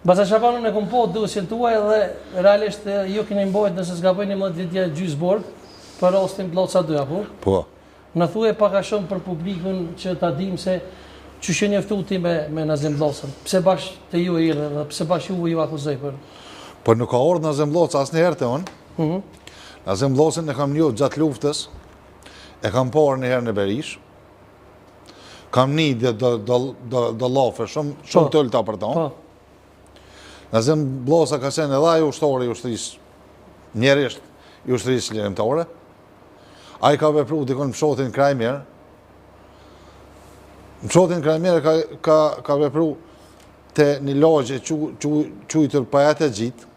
Baca Shaban unë e kom pa dosjen tuaj dhe realisht ju keni mbajt nëse s'gaboj 11 vjet e gjysë burg për rastin Bllaca 2 apo? Po. Na thuaj pak a shumë për publikun që ta dim se qysh je njoftu ti me me Nazim Bllacën. Pse bash te ju erdhi dhe pse bash ju ju akuzoi për? Po nuk ka ardhur Nazim Bllaca asnjëherë te unë. Mhm. Mm Nazim Bllacën e kam njohur gjatë luftës. E kam parë një herë në Berishë. Kam ni do, do, do, do, do llafe shumë, shumë po. të ulta për to. Po. Nazim Bllaca ka qenë edhe ai ushtar i ushtrisë, mjerisht i ushtrisë çlirimtare. Ai ka vepru dikun në fshatin Krajmir. Në fshatin Krajmir ka, ka, ka vepru te një lagje qu, qu, qujtur Pajat e Gjitë.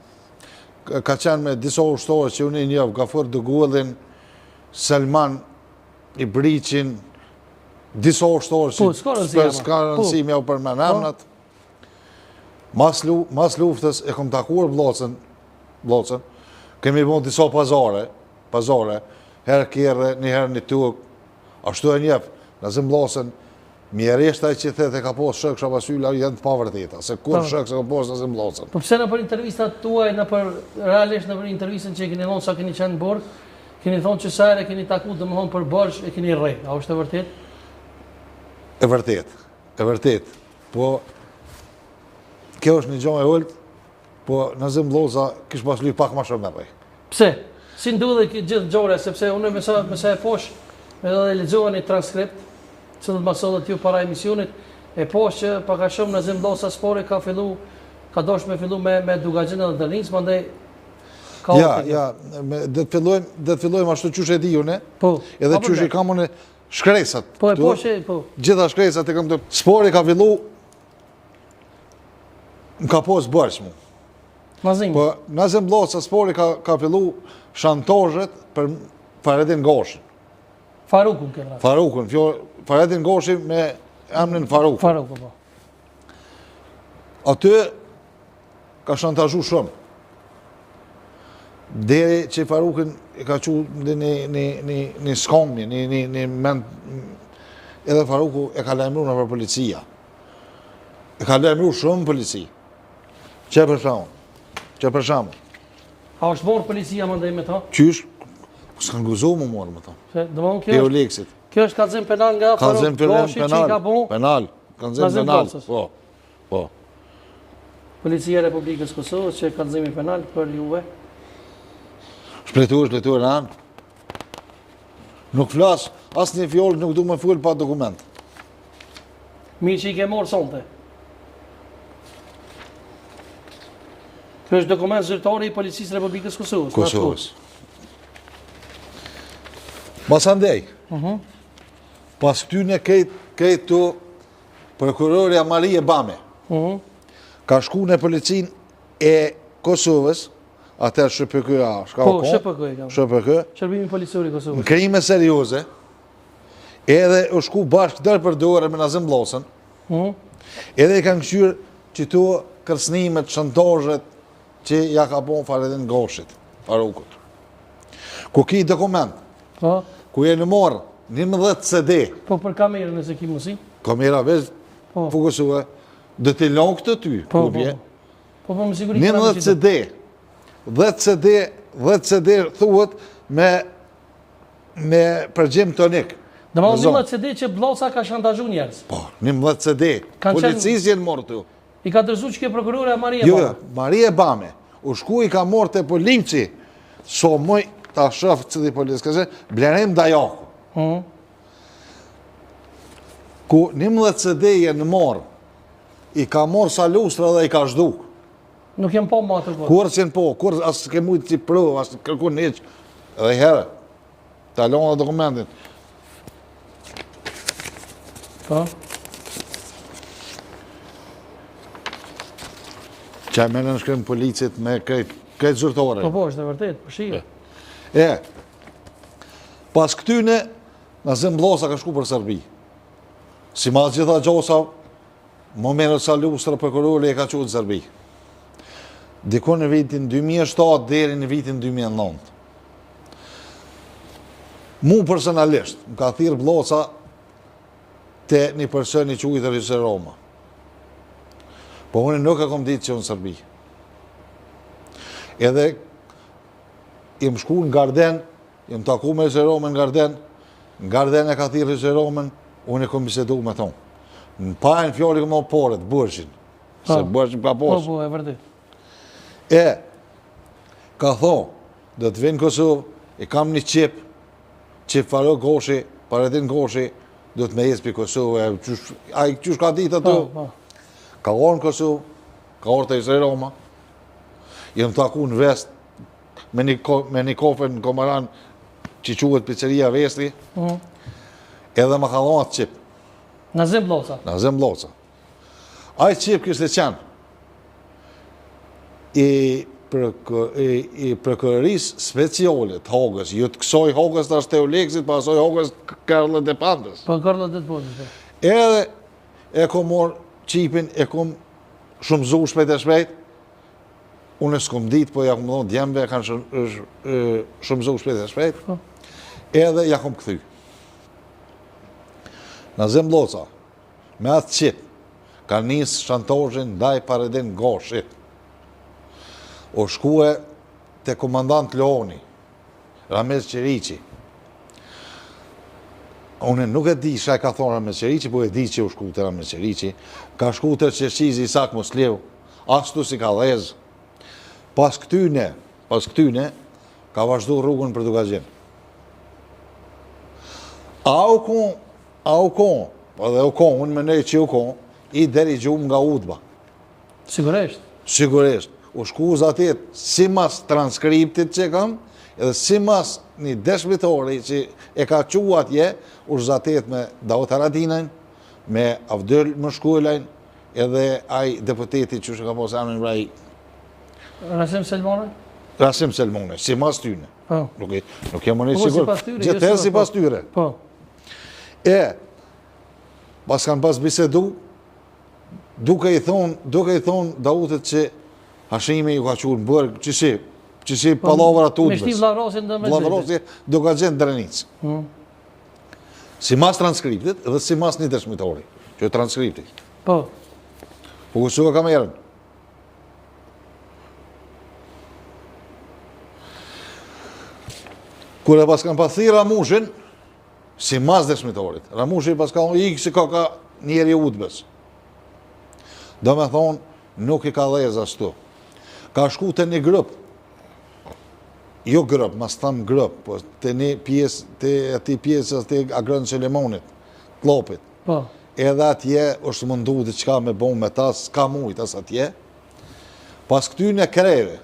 Ka qenë me disa ushtarë që unë i njoh, Gafur Dugolin, Selman Ibriqin, disa ushtarë që po, s'ka s'ka rëndësi me jau përmend po. emnat. Mas, lu, mas luftës e kom takuar Bllacën, Bllacën, kemi bo disa pazare, pazare, herë kerre, një herë një tukë, ashtu e njef, Nazim Bllacën, mjerisht ai që thotë e ka pos shok Shaban Syla, janë të pavërteta, se kurrë po. shok s'e ka pos Nazim Bllacën. Po pse nëpër intervistat tuaj, nëpër, realisht nëpër intervistën që e keni dhonë sa keni qenë në burg, Keni thonë që sa herë e keni taku, domethonë për borxh e keni rreh. A është e vërtet? E vërtet, e vërtet. Po, kjo është një gjo e ulët, po Nazim Bllaca kish pas lyp pak ma shumë me rreh. Pse? Si ndodhi kjo gjithë ngjarja, sepse unë me sa, me sa e pash, me edhe lexova një transkript, që do të ma sollët ju para emisionit, e pash që pak a shumë Nazim Bllaca s'pari ka fillu, ka dasht me fillu me, me Dukagjin edhe Dërnicë, mandej Ka ja, ja, me, do të fillojmë, do të fillojmë ashtu qysh e di unë. Po. Edhe qysh i kam unë shkresat. Po, e po, she, po. Gjitha shkresat e kam të. S'pari ka fillu më ka pos borxh mu. Nazim. Po, Nazim Bllaca s'pari ka ka fillu shantazhet për Fahredin Gashin. Farukun këtë rast. Farukun, fjo, Fahredin Gashi me emrin Faruk. Farukun, po. Aty Ka shantazhu shumë. Deri që Farukën e ka çu në një, një, një, një skamje, një, një, një mend... Edhe Faruku e ka lajmëru nëpër policia. E ka lajmëru shumë polici. Qe për shembull. Qe për shembull. A është marrë policia mandej me ta? Qysh? Po s'kanë guxu m'u marrë me ta. Se, domethënë kjo është... Kjo është kallzim penal nga Faruk Gashi që i ka bo... Penal, kallzim penal, po. Po. Policia e Republikës Kosovës që kallëzimi penal për juve. Shpletu, shpletu, ranë. Nuk flas, asnjë fjalë nuk du me fol pa dokument. Mirë që i ke marrë sonte. Kjo është dokument zyrtar i Policisë Republikës Kosovës. Kosovës. Masandej. Uh mhm. -huh. Pas këtyne krejt, krejt të Prokurorja Marie Bame mhm. ka shku në policinë e Kosovës, atëherë SHPK, a, shka po, SHPK, SHPK, Shërbimi Policor i Kosovës. Në krime serioze, edhe u shku bashkë dorë për dore me Nazim Bllacën, mhm. edhe i kanë kqyrë qëto kërcënimet, shantazhet, që ja ka bon Fahredin Gashit, Farukut. Ku ki dokument, po. ku janë marrë 11 CD. Po për kamerën nëse ki mundësi? Kamera veç po. fokusue, do t'i lon këtë ty, po, po, po. Po, po, më siguri 11 CD, 10 CD, 10 CD thuhet me, me përgjim tonik. Domethënë 11 CD që Bllaca ka shantazhu njerëz. Po, 11 CD, policisë janë marrë tu. I ka dorëzu që kjo prokurorja Marie jo, Bame? Jo, Marie Bame. U shku i ka marrë te polici, so muj ta shof cili polic, ka Blerim Dajaku. Hmm. Ku 11 CD janë marrë, i ka marrë Salustra dhe i ka zhduk. Nuk janë pa ma ato kurrë? Kurrë s'janë pa, kurrë as ke mujtë si provë, as kërkun hiç. Edhe herë. Ta lonë dhe dokumentin. Po. Që me nënshkrim policit me krejt, krejt zyrtare. Po, po, është e vërtet, po shije. E, pas këtyne, Nazim Bllaca ka shku për Serbi. Simas gjitha gjasa, Momentet Salustra prokurori e ka çu në Serbi. Diku në vitin 2007 deri në vitin 2009. Mu personalisht, më ka thirrë Bllaca te një person i quajtur Hysen Roma. Po unë nuk e kom ditë që në Serbi. Edhe jem shku në Garden, jem taku me Hysni Ramën në Garden, në Garden e ka thirrë Hysni Ramën, unë e kom bisedu me to. Në pa e në fjallë i kom marrë paret, borxhin. Se po. borxhin ka posë. Po, po, e vërtet. E, ka thonë, do të vi në Kosovë, e kam një çip, çip Faruk Gashi, Paredin Gashi, do të me jesë për Kosovë, e, qysh, ai qysh ka ditë ato? Po, po. Ka ardhë në Kosovë, ka ardhë te Hysni Rama, jem taku në Vest, me një, me një kofe në Komaran, që quhet pizzeria Vesti, mm. edhe ma ka dhonë atë çip. Nazim Bllaca. Nazim Bllaca. Ai çip kishte qenë i, i, i prokurorisë speciale të Hagës, jo të kësoj Hagës të ashtë të Eulexit, po asoj Hagës Carlo De Pontes. Po Carlo De Pontes. Po. Edhe e kom marrë çipin, e kom shumëzu shpejt e shpejt, unë s'kom ditë, po ja kom dhonë djemve, e kanë shumëzu shpejt e shpejt, po. edhe ja kom kthy. Nazim Bllaca, Me atë çip, ka nisë shantazhin ndaj Paredin Gashit. U shkue te komandant Leoni, Ramiz Qeriqi. Unë nuk e di çka i ka thonë Ramiz Qeriqi, po e di që u shku te Ramiz Qeriqi. Ka shku te Çerqizi Isak Musliu, ashtu s'i ka dhezë. Pas këtyne, pas këtyne, ka vazhdu rrugën për Dukagjin. A u kon A u kon, po dhe u kon, unë mendoj që u kon, i dirigjum nga UDBA. Sigurisht. Sigurisht. U shku zatet, simas transkriptit që kam, edhe simas një dëshmitori që e ka çu atje, u zatet me Daut Haradinajn, me Avdyl Mushkolajn, edhe ai deputeti që shë ka pas emrin vraj... Rasim Selmanaj? Rasim Selmanaj, simas tyne. Po. Nuk, nuk jam unë i po, sigurt. Gjithëherë sipas tyre. Po. E, pas kanë pas bisedu, duke i thonë, duke i thonë Dautit që Hashimi ju ka çu në burg, që si, që si po, pallavra të UDB-s. Me shti vllavrasjen dhe me Vllavrasje, Dukagjin Drenicë. Hmm. Simas transkriptit dhe simas një dëshmitori, që e transkripti. Po. Po kështu e kamerën. Kur e pas kanë pas thirrë Ramushin, simas dëshmitorit, Ramushi pas ka thonë, ikë se ka ka njeri UDB-s. Do me thonë, nuk i ka dhezë ashtu. Ka shku te një grup, jo grup, mas tham grup, po te një pjesë, te ati pjesë, te Agron Selimonit, të Llapit. Po. Edhe atje është mundu diçka me bo me ta, s'ka mujt as atje. Pas këtyne krejve.